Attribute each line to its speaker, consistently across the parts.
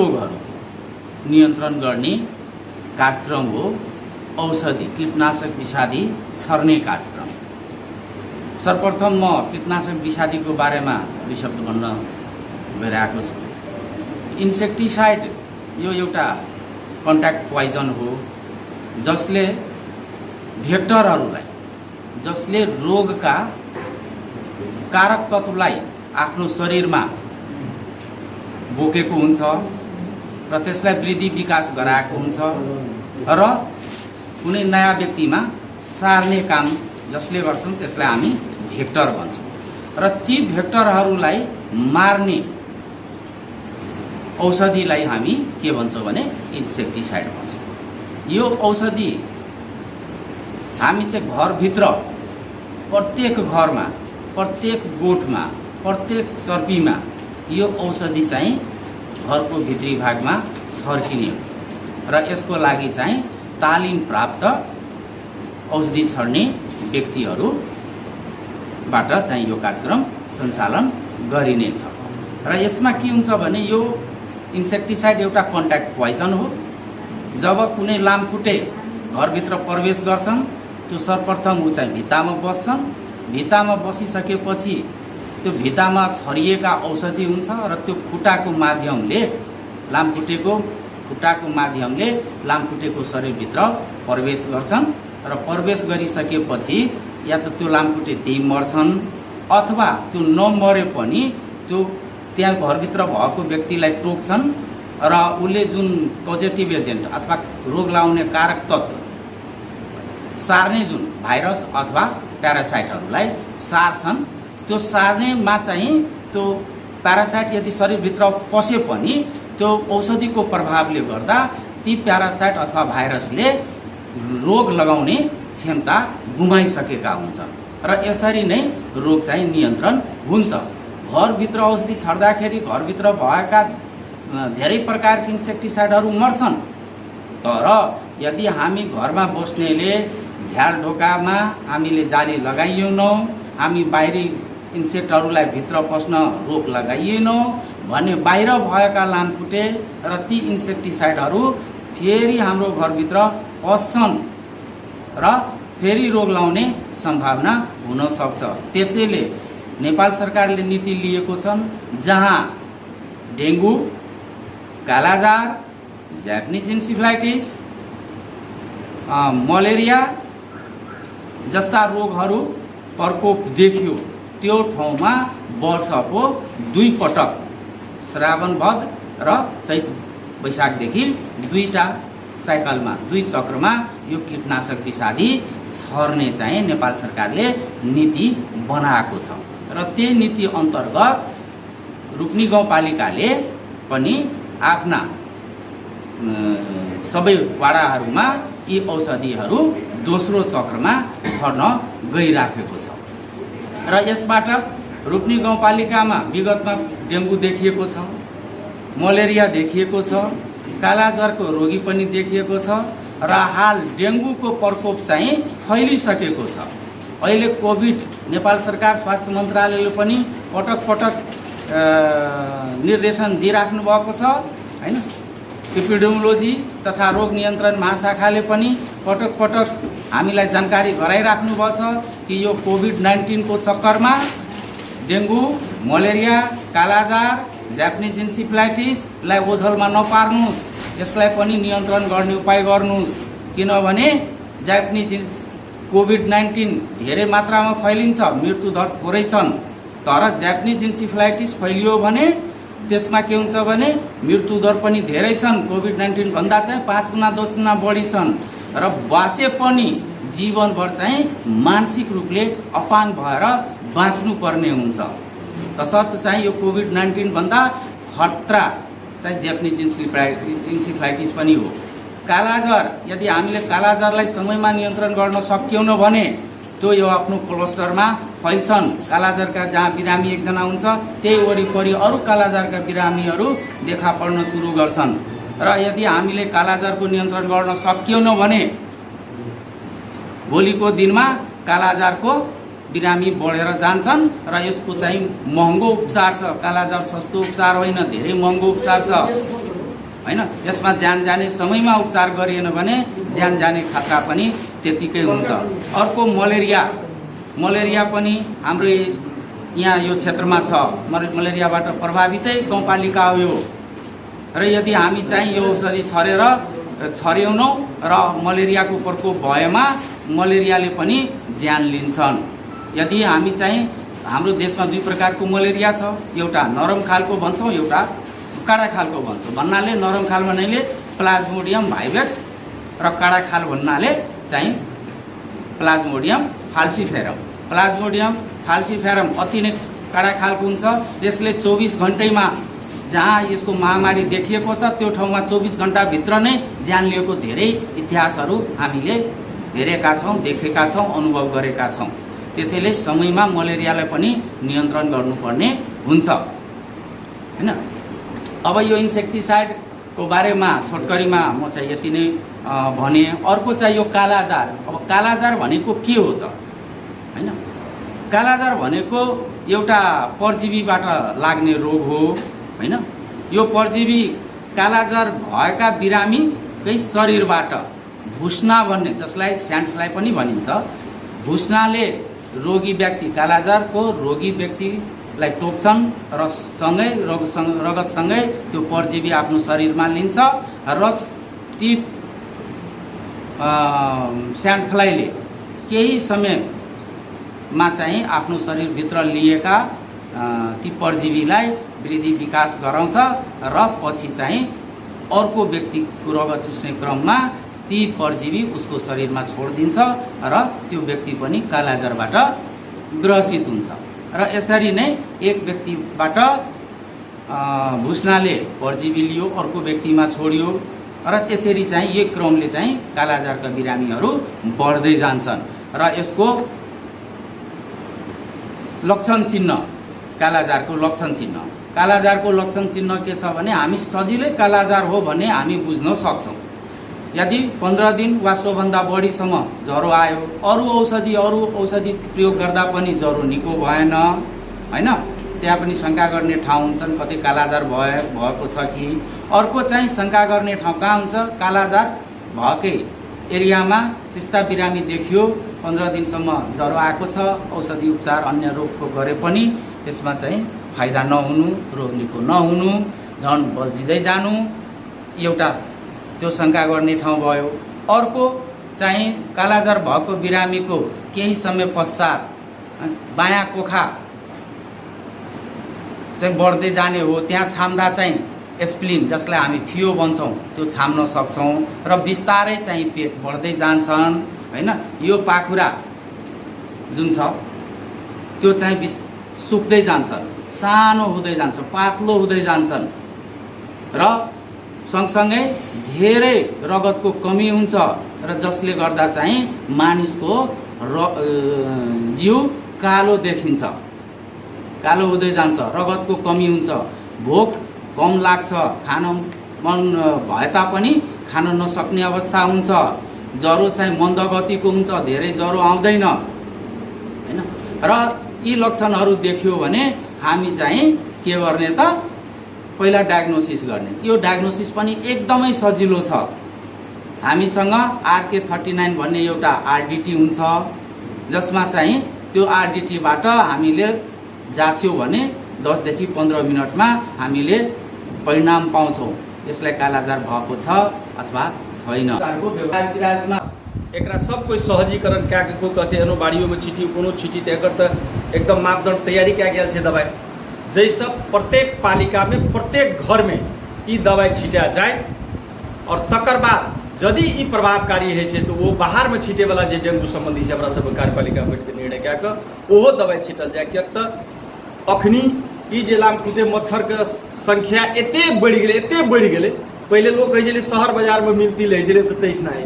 Speaker 1: रोगहरू नियन्त्रण गर्ने कार्यक्रम हो औषधि कीटनाशक विषादी छर्ने कार्यक्रम। सर्वप्रथम म कीटनाशक विषादीको बारेमा दुई शब्द भन्न गइरहेको छु। इन्सेक्टिसाइड यो एउटा कन्ट्याक्ट पोइजन हो जसले भेक्टरहरूलाई, जसले रोगका कारक तत्वलाई आफ्नो शरीरमा बोकेको हुन्छ र त्यसलाई वृद्धि विकास गराएको हुन्छ र कुनै नयाँ व्यक्तिमा सार्ने काम जसले गर्छन् त्यसलाई हामी भेक्टर भन्छौँ र ती भेक्टरहरूलाई मार्ने औषधिलाई हामी के भन्छौँ भने इन्सेक्टिसाइड भन्छौँ। यो औषधि हामी चाहिँ घरभित्र प्रत्येक घरमा, प्रत्येक गोठमा, प्रत्येक चर्पीमा यो औषधि चाहिँ घरको भित्री भागमा छर्किने र यसको लागि चाहिँ तालिम प्राप्त औषधि छर्ने व्यक्तिहरूबाट चाहिँ यो कार्यक्रम सञ्चालन गरिनेछ। र यसमा के हुन्छ भने यो इन्सेक्टिसाइड एउटा कन्ट्याक्ट पोइजन हो। जब कुनै लामखुट्टे घरभित्र प्रवेश गर्छन् त्यो सर्वप्रथम ऊ चाहिँ भित्तामा बस्छन्। भित्तामा बसिसकेपछि त्यो भित्तामा छरिएका औषधि हुन्छ र त्यो खुट्टाको माध्यमले, लामखुट्टेको खुट्टाको माध्यमले लामखुट्टेको शरीरभित्र प्रवेश गर्छन् र प्रवेश गरिसकेपछि या त त्यो लामखुट्टे त्यही मर्छन् अथवा त्यो नमरे पनि त्यो त्यहाँ घरभित्र भएको व्यक्तिलाई टोक्छन् र उसले जुन पोजिटिभ एजेन्ट अथवा रोग लाउने कारक तत्त्व सार्ने जुन भाइरस अथवा प्यारासाइटहरूलाई सार्छन्। त्यो सार्नेमा चाहिँ त्यो प्यारासाइट यदि शरीरभित्र पसे पनि त्यो औषधिको प्रभावले गर्दा ती प्यारासाइट अथवा भाइरसले रोग लगाउने क्षमता गुमाइसकेका हुन्छन् र यसरी नै रोग चाहिँ नियन्त्रण हुन्छ। घरभित्र औषधि छर्दाखेरि घरभित्र भएका धेरै प्रकारका इन्सेक्टिसाइडहरू मर्छन्, तर यदि हामी घरमा बस्नेले झ्याल ढोकामा हामीले जाली लगाइएनौँ, हामी बाहिरी इन्सेक्टहरूलाई भित्र पस्न रोक लगाइएनौँ भने बाहिर भएका लामखुट्टे र ती इन्सेक्टिसाइडहरू फेरि हाम्रो घरभित्र पस्छन् र फेरि रोग लाउने सम्भावना हुन सक्छ। त्यसैले नेपाल सरकारले नीति लिएको छन् जहाँ डेङ्गु, कालाजार, जापानिज इन्सेफ्लाइटिस, मलेरिया जस्ता रोगहरू प्रकोप देखियो त्यो ठाउँमा वर्षको 2 पटक श्रावण भद र चैत वैशाखदेखि 2टा साइकलमा 2 चक्रमा यो कीटनाशक विषादी छर्ने चाहिँ नेपाल सरकारले नीति बनाएको छ र त्यही नीति अन्तर्गत रूपनी गाउँपालिकाले पनि आफ्ना सबै वाडाहरूमा यी औषधिहरू दोस्रो चक्रमा छर्न गइराखेको छ र यसबाट रूपनी गाउँपालिकामा विगतमा डेङ्गु देखिएको छ, मलेरिया देखिएको छ, कालाज्वरको रोगी पनि देखिएको छ र हाल डेङ्गुको प्रकोप चाहिँ फैलिसकेको छ। अहिले कोभिड नेपाल सरकार स्वास्थ्य मन्त्रालयले पनि पटक पटक निर्देशन दिइराख्नु भएको छ हैन। एपिडेमियोलोजी तथा रोग नियन्त्रण महाशाखाले पनि पटक पटक हामीलाई जानकारी गराइराख्नु भएको छ कि यो कोभिड-19 को चक्करमा डेङ्गु, मलेरिया, कालाजार, जापानिज इन्सेफ्लाइटिसलाई ओझलमा नपार्नुहोस्, यसलाई पनि नियन्त्रण गर्ने उपाय गर्नुहोस्। किनभने जापानिज कोभिड-19 धेरै मात्रामा फैलिन्छ, मृत्युदर थोरै छन्, तर जापानिज इन्सेफ्लाइटिस फैलियो भने त्यसमा के हुन्छ भने मृत्युदर पनि धेरै छन्, कोभिड-19 भन्दा चाहिँ 5 गुणा 10 गुणा बढी छन् र बाँचे पनि जीवनभर चाहिँ मानसिक रूपले अपाङ्ग भएर बाँच्नुपर्ने हुन्छ। तसर्थ चाहिँ यो कोभिड-19 भन्दा खतरा चाहिँ जापानिज इन्सेफ्लाइटिस पनि हो। कालाजार, यदि हामीले कालाजारलाई समयमा नियन्त्रण गर्न सकिएन भने त्यो यो आफ्नो क्लस्टरमा फैल्छन्। कालाजारका जहाँ बिरामी एकजना हुन्छ त्यही वरिपरि अरू कालाजारका बिरामीहरू देखा पर्न सुरु गर्छन् र यदि हामीले कालाजारको नियन्त्रण गर्न सकिएन भने भोलिको दिनमा कालाजारको बिरामी बढेर जान्छन् र यसको चाहिँ महँगो उपचार छ। कालाजार सस्तो उपचार होइन, धेरै महँगो उपचार छ। हैन। यसमा ज्यान जाने समयमा उपचार गरिएन भने ज्यान जाने खतरा पनि त्यतिकै हुन्छ। अर्को मलेरिया पनि हाम्रो यहाँ यो क्षेत्रमा छ। मलेरियाबाट प्रभावितै गाउँपालिका हो यो। र यदि हामी चाहिँ यो औषधि छर्याउनौँ र मलेरियाको प्रकोप भएमा मलेरियाले पनि ज्यान लिन्छन्। यदि हामी चाहिँ हाम्रो देशमा दुई प्रकारको मलेरिया छ, एउटा नरम खालको भन्छौँ, एउटा काडा खालको भन्छौँ। भन्नाले नरम खाल भन्नाले प्लाज्मोडियम भाइभेक्स र काडा खाल भन्नाले चाहिँ प्लाज्मोडियम फाल्सिफेरम। प्लाज्मोडियम फाल्सिफेरम अति नै काडा खालको हुन्छ। यसले 24 घण्टैमा जहाँ यसको महामारी देखिएको छ त्यो ठाउँमा 24 घण्टाभित्र नै ज्यान लिएको धेरै इतिहासहरू हामीले हेरेका छौँ, देखेका छौँ, अनुभव गरेका छौँ। त्यसैले समयमा मलेरियालाई पनि नियन्त्रण गर्नुपर्ने हुन्छ हैन। अब यो इन्सेक्टिसाइडको बारेमा छोटकरीमा म चाहिँ यति नै भने। अर्को चाहिँ यो कालाजार। अब कालाजार भनेको के हो त हैन। कालाजार भनेको एउटा परजीवीबाट लाग्ने रोग हो हैन। यो परजीवी कालाजार भएका बिरामीकै शरीरबाट भुस्ना भन्ने, जसलाई स्यान्ड फ्लाई पनि भनिन्छ, भुस्नाले रोगी व्यक्ति, कालाजारको रोगी व्यक्तिलाई टोक्छन् र रगतसँगै त्यो परजीवी आफ्नो शरीरमा लिन्छ र ती स्यान्ड फ्लाईले केही समयमा चाहिँ आफ्नो शरीरभित्र लिएका ती परजीवीलाई वृद्धि विकास गराउँछ र पछि चाहिँ अर्को व्यक्तिको रगत चुस्ने क्रममा ती परजीवी उसको शरीरमा छोडिदिन्छ र त्यो व्यक्ति पनि कालाजारबाट ग्रसित हुन्छ। र यसरी नै एक व्यक्तिबाट भुस्नाले परजीवी लियो, अर्को व्यक्तिमा छोडियो र त्यसरी चाहिँ यो क्रमले चाहिँ कालाजारका बिरामीहरू बढ्दै जान्छन्। र यसको लक्षण चिन्ह, कालाजारको लक्षण चिन्ह के छ भने हामी सजिलै कालाजार हो भने हामी बुझ्न सक्छौँ। यदि 15 दिन वा सोभन्दा बढीसम्म ज्वरो आयो, अरू औषधि प्रयोग गर्दा पनि ज्वरो निको भएन हैन, त्यहाँ पनि शङ्का गर्ने ठाउँ हुन्छन्, कतै कालाजार भएको छ कि। अर्को चाहिँ शङ्का गर्ने ठाउँ कहाँ हुन्छ, कालाजार भएकै एरियामा त्यस्ता बिरामी देखियो, 15 दिनसम्म ज्वरो आएको छ, औषधि उपचार अन्य रोगको गरे पनि त्यसमा चाहिँ फाइदा नहुनु, रोग निको नहुनु, झन् बल्झिँदै जानु, एउटा त्यो शङ्का गर्ने ठाउँ भयो। अर्को चाहिँ कालाजार भएको बिरामीको केही समय पश्चात बायाँ कोखा चाहिँ बढ्दै जाने हो। त्यहाँ छाम्दा चाहिँ एस्प्लिन, जसलाई हामी फियो भन्छौँ, त्यो छाम्न सक्छौँ र बिस्तारै चाहिँ पेट बढ्दै जान्छन् हैन। यो पाखुरा जुन छ त्यो चाहिँ सुक्दै जान्छ, सानो हुँदै जान्छ, पातलो हुँदै जान्छन् र सँगसँगै धेरै रगतको कमी हुन्छ र जसले गर्दा चाहिँ मानिसको जिउ कालो देखिन्छ, कालो हुँदै जान्छ, रगतको कमी हुन्छ, भोक कम लाग्छ, खान मन भए तापनि खान नसक्ने अवस्था हुन्छ, ज्वरो चाहिँ मन्दगतिको हुन्छ, धेरै ज्वरो आउँदैन हैन। र यी लक्षणहरू देखियो भने हामी चाहिँ के गर्ने त, पहिला डायग्नोसिस गर्ने। यो डायग्नोसिस पनि एकदमै सजिलो छ। हामीसँग RK39 भन्ने एउटा RDT हुन्छ, जसमा चाहिँ त्यो RDTबाट हामीले जाँच्यो भने 10 देखि 15 मिनटमा हामीले परिणाम पाउँछौँ, यसलाई कालाजार भएको छ अथवा छैन। विराजमा
Speaker 2: एकरा सब कोई सहजीकरण क्या को कहते हैं, बाड़ियों में छिटी कोनो छिटी एकर तो एकदम मापदंड तैयारी क्या गया है दवाई, जैसा प्रत्येक पालिका में प्रत्येक घर में ये दवाई छिटा जाए और तकर बाद यदि ये प्रभावकारी है तो वो बाहर में छिटे वाला जो डेंगू संबंधी से सब कार्यपालिका बैठ के निर्णय क्या ओहो दवाई छिटल जाए। क्या तो अखनी ये जे लामखुट्टे मच्छर के संख्या एते बढ़ गए। पहले लोग कहे शहर बाजार में मिलती ले तो तेईस ना है,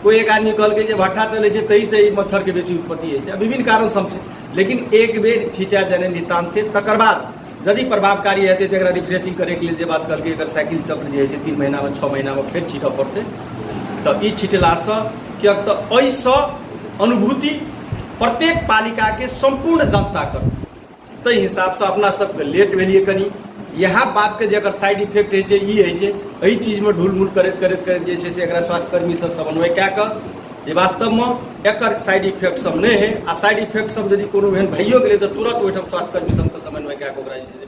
Speaker 2: कोई एक आदमी कहल जे भट्ठा चले तेईस से मच्छर के बेसी उत्पत्ति है, विभिन्न कारण सब से। लेकिन एक बेर छिटा जाने नितान से तकर बाद यदि प्रभावकारी है तो रिफ्रेशिंग करे के लिए बात करके साइकिल चक्र जो है 3 महीना में 6 महीना में फिर छिट पड़ते, तो ये छिटला से क्या तो ऐसा अनुभूति प्रत्येक पालिका के संपूर्ण जनता करते ताहि हिसाबसँ अपना सबके लेट भेलिए कनी। इएह बातके जे एकर साइड इफेक्ट होइ छै ई होइ छै, एहि चीजमे ढुलमुल करैत करैत करैत जे छै से एकरा स्वास्थ्यकर्मीसँ समन्वय कए कऽ जे वास्तवमे एकर साइड इफेक्ट सब नहि होइ, आ साइड इफेक्ट सब यदि कोनो एहन भइयो गेलै तऽ तुरंत ओहिठाम स्वास्थ्यकर्मी सबके समन्वय कए कऽ ओकरा जे छै से